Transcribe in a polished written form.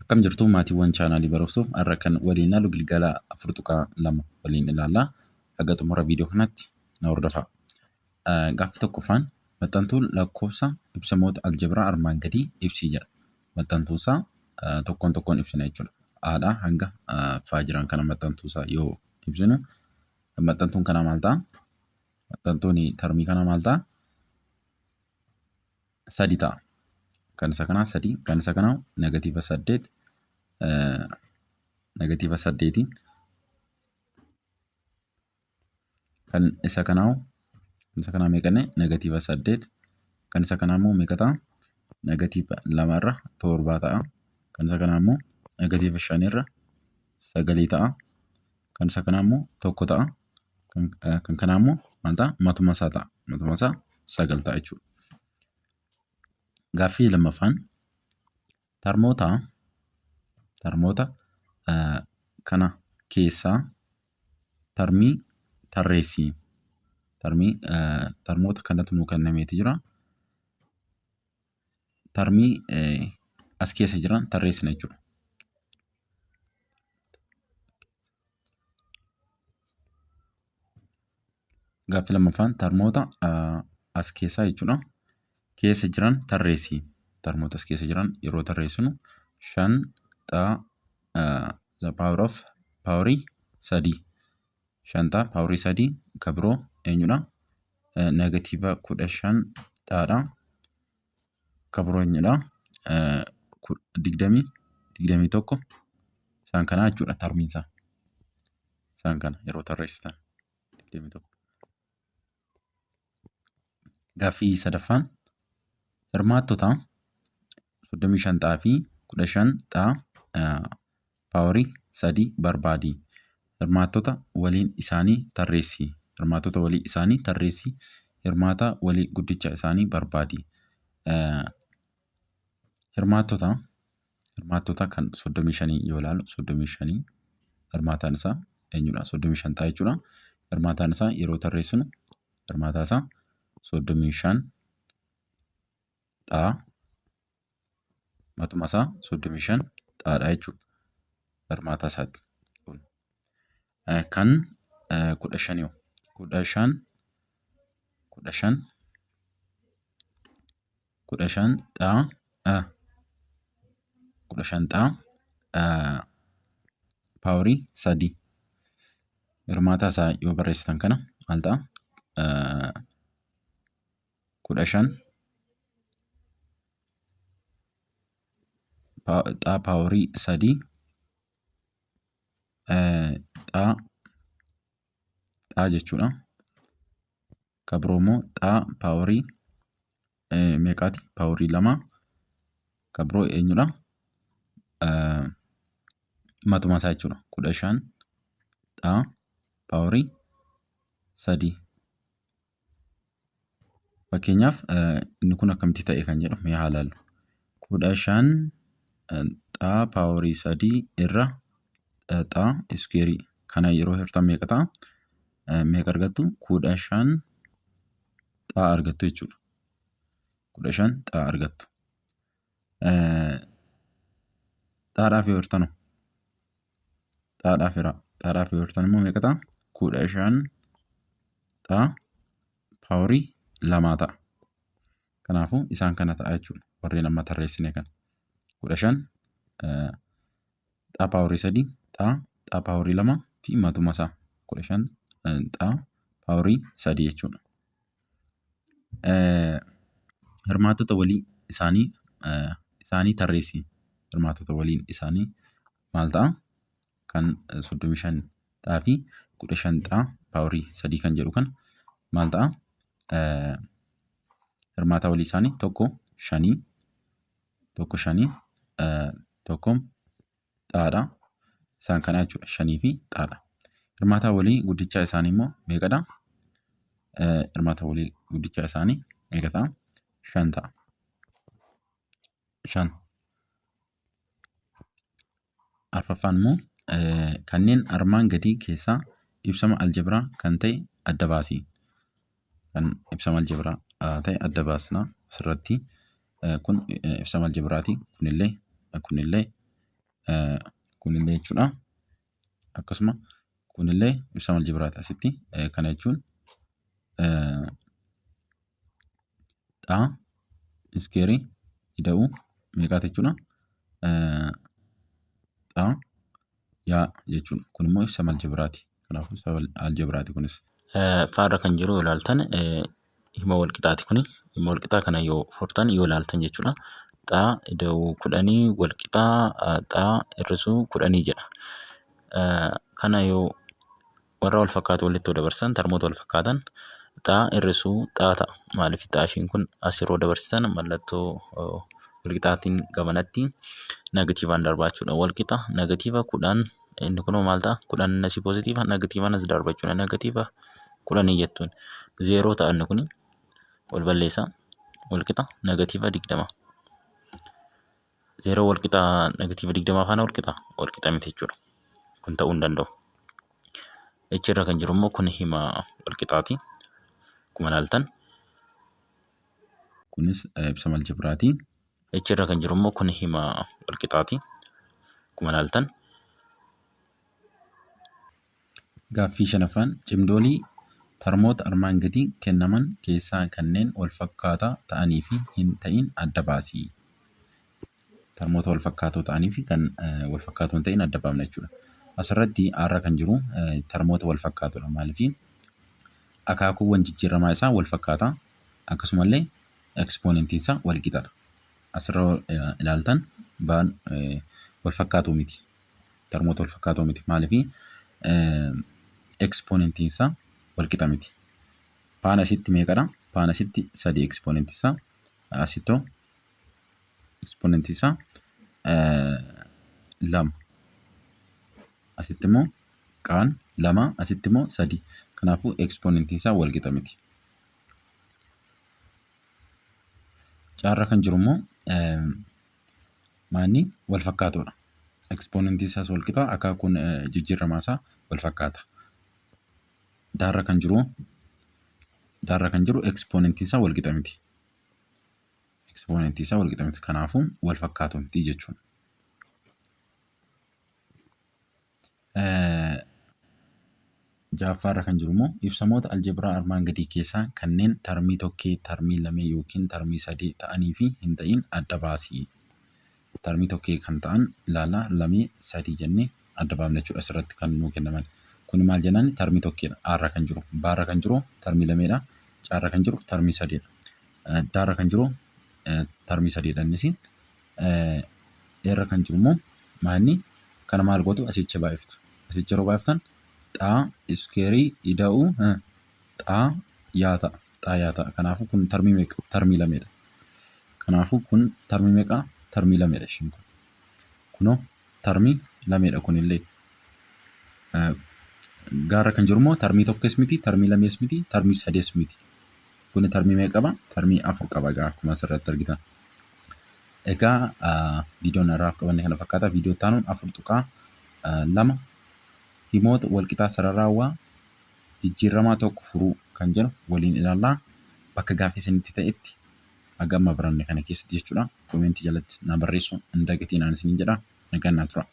Akkam jirtu maatiiwwan chaanaalii Barumsuuf har'a kan waliin ilaallu gilgaala 4.2 waliin ilaalla. Haga xumura viidiyoo kanaatti na hordofaa. Gaaffii tokkoffaan maxxantuun lakkoofsa ibsamoota aljebiraa armaan gadii ibsii jedha. Maxxantuunsaa tokkoon tokkoon ibsina jechuudha. Haadhaa hanga faa jiran kana maxxantuusaa yoo ibsinu maxxantuun kanaa maal ta'a? Maxxantuun tarmii kanaa maal ta'a? Sadi ta'a. Kan isa kanaa sadi, kan isa kanaa negatiiva saddeet, negatiiva saddeeti. Kan isa kanaa kan isa kanaa meeqa inni? Negatiiva saddeet. Kan isa kanaa immoo meeqa ta'a? Negatiiva lama irra torbaa ta'a. Kan isa kanaa immoo negatiiva shan irra sagalii ta'a. Kan isa kanaa immoo tokko ta'a. Kan kanaa immoo maal ta'a? Matuma isaa ta'a. Matuma isaa sagal ta'a jechuudha. Gaaffii lammaffaan tarmoota tarmoota kana keessaa tarmii tarreessi. Tarmii tarmoota kanatu nuu kennameeti jira. Tarmii as keessa jiran tarreessina jechuudha. Gaaffii lammaffaan tarmoota as keessaa jechuudha. Keessa jiran tarreessi. Tarmoota as keessa jiran yeroo tarreessinu shan xaa the power of powerii sadii. Shan xaa powerii sadii ka biroo eenyudha? Negatiiva 15 xaadha. Ka biroo eenyudha? Digdamii 21 isaan kanaa jechuudha tarmiin isaa. Isaan kana yeroo tarreessitan 21. Gaaffii sadaffaan hirmaattota 35 xaa fi 15 xaa paawarii 3 barbaadi. Hirmaattota waliin isaanii tarreessi. Hirmaattota walii isaanii tarreessi. Hirmaata walii guddicha isaanii barbaadi. Hirmaattota hirmaattota kan 35 yoo ilaalu 35 hirmaataan isaa eenyudha? 35 ta'a jechuudha. Hirmaataan isaa yeroo tarreessinu hirmaataa isaa 35 xaa matuma isaa 35 xaadha jechuudha. Hirmaataa isaati. Kun kan 15 yoo 15 15 15 xaa 15 xaa paaworii 3 hirmaataa isaa yoo barreessitan kana maal ta'a? 15 xaa paaworii 3 xaa xaa jechuudha. Ka biroo immoo xaa paaworii meeqaati? Paaworii 2 ka biroo eenyudha? Matuma isaa jechuudha. 15 xaa paaworii 3. Fakkeenyaaf inni kun akkamitti ta'e kan jedhu mee haa ilaallu. 15 xaa paaworii 3 irra xaa iskuweerii kana yeroo hirtan meeqa ta'a? Meeqa argattu? 15 xaa argattu jechuudha. 15 xaa argattu. Xaadhaaf yoo hirtanu xaadhaaf hiraa. Xaadhaaf yoo hirtan immoo meeqa ta'a? 15 xaa paaworii lamaa ta'a. Kanaafuu isaan kana ta'a jechuudha. Warreen amma tarreessine kana. 15 xaa paaworii 3 xaa xaa paaworii 2 fi matuma isaa 15 xaa paaworii 3 jechuudha. Hirmaattota walii isaanii isaanii tarreessi. Hirmaattota waliin isaanii maal ta'a? Kan 35 xaa fi 15 xaa paaworii 3 kan jedhu kana maal ta'a? Hirmaataa walii isaanii tokko shanii tokko shanii tokko xaadha. Isaan kana jechuudha shanii fi xaadha. Hirmaataa walii guddichaa isaanii immoo meeqadha? Hirmaataa walii guddichaa isaanii meeqa ta'a? Shan ta'a. Shan. Arfaffaan immoo kanneen armaan gadii keessaa ibsama aljebiraa kan ta'e adda baasi. Kan ibsama aljebiraa ta'e adda baasna asirratti. Kun ibsama aljebiraati. Kunillee kunillee Kunillee jechuudha. Akkasuma kunillee ibsama aljebiraati asitti. Kana jechuun xaa iskeerii ida'uu meeqaati jechuudha? Xaa yaa jechuudha. Kun immoo ibsama aljebiraati. Kanaafuu ibsama aljebiraati kunis. Faarra kan jiru yoo ilaaltan hima wal qixaati kuni. Hima wal qixaa kana yoo furtan, yoo ilaaltan jechuudha. Xaa ida'uu 10 wal qixaa xaa hir'isuu 10 jedha. Kana yoo warra wal fakkaatu walitti yoo dabarsan, tarmoota wal fakkaatan, xaa hir'isuu xaa ta'a. Maaliif xaa ishiin kun as yeroo dabarsisan mallattoo wal qixaatiin gamanatti negatiivaan darbaa jechuudha. Wal qixa negatiiva 10, inni kunoo maal ta'a? 10 asii poozitiiva, negatiivaan as darba jechuudha. Negatiiva 10 jettuun zeeroo ta'a, inni kuni wal balleessa, wal qixa negatiiva 20. Zeeroo wal qixa negatiiva 20 faana wal qixa? Wal qixa miti jechuudha. Kun ta'uu hin danda'u. H irra kan jiru immoo kun hima wal qixaati. Akkuma ilaaltan. Kunis ibsama aljebiraati. H irra kan jiru immoo kun hima wal qixaati. Akkuma ilaaltan. Gaaffii shanaffaan cimdoolii tarmoota armaan gadii kennaman keessaa kanneen wal fakkaataa ta'anii fi hin ta'in adda baasi. Tarmoota wal fakkaatoo ta'anii fi kan wal fakkaatoo hin ta'in adda baafna jechuudha. Asirratti har'a kan jiru tarmoota wal fakkaatoodha. Maaliif? Akaakuuwwan jijjiiramaa isaa wal fakkaataa, akkasumallee ekspoonentiin isaa wal qixadha. Asirra ilaaltan baan wal fakkaatuu miti. Tarmoota wal fakkaatoo miti. Maaliif? Ekspoonentiin isaa wal qixa miti. Paan asitti meeqadha? Paan asitti 3 ekspoonentii isaa, asittoo ekspoonentii isaa 2. Asitti immoo qaan 2, asitti immoo 3. Kanaafuu ekspoonentiin isaa wal qixa miti. Caarra kan jiru immoo maanni wal fakkaatoodha. Ekspoonentiin isaas wal qixa, akaakuun jijjiiramaa isaa wal fakkaata. Daarra kan jiru ekspoonentiin isaa wal qixa miti. Ekspoonentii isaa wal qixa miti. Kanaafuu wal fakkaatoo miti jechuudha. Ja'affaarra kan jiru immoo ibsamoota aljebiraa armaan gadii keessaa kanneen tarmii tokkee, tarmii lamee yookiin tarmii sadii ta'anii fi hin ta'in adda baasi. Tarmii tokkee kan ta'an ilaala, lamee, sadii jennee adda baafna jechuudha asirratti kan nuu kennaman. Kun maal jennaan? Tarmii tokkeedha. Aarra kan jiru. Baarra kan jiru tarmii lameedha. Caarra kan jiru tarmii sadiidha. Daarra kan jiru tarmii sadiidha innis. Eerra kan jiru immoo maalni? Kana maal gootu? Asicha baay'iftu. Asicha yeroo baay'iftan xaa iskeerii ida'uu xaa yaa ta'a. Xaa yaa ta'a. Kanaafuu kun tarmii meeqa? Tarmii lameedha. Kanaafuu kun tarmii meeqa? Tarmii lameedha ishiin kun. Kunoo tarmii lameedha kunillee. Gaarra kan jiru immoo tarmii tokkos miti, tarmii lamees miti, tarmii sadees miti. Kun tarmii meeqa qaba? Tarmii 4 qaba egaa akkuma asirratti argitan. Egaa viidiyoon har'aaf qabanne kana fakkaata. Viidiyoo itti aanuun 4.2 himoota walqixaa sararaawaa jijjiiramaa tokko furuu kan jedhu waliin ilaallaa. Bakka gaaffii isinitti ta'etti haga amma baranne kana keessatti jechuudha. Koomentii jalatti na barreessuu hin dagatinaan isiniin jedha. Nagaan naa tura.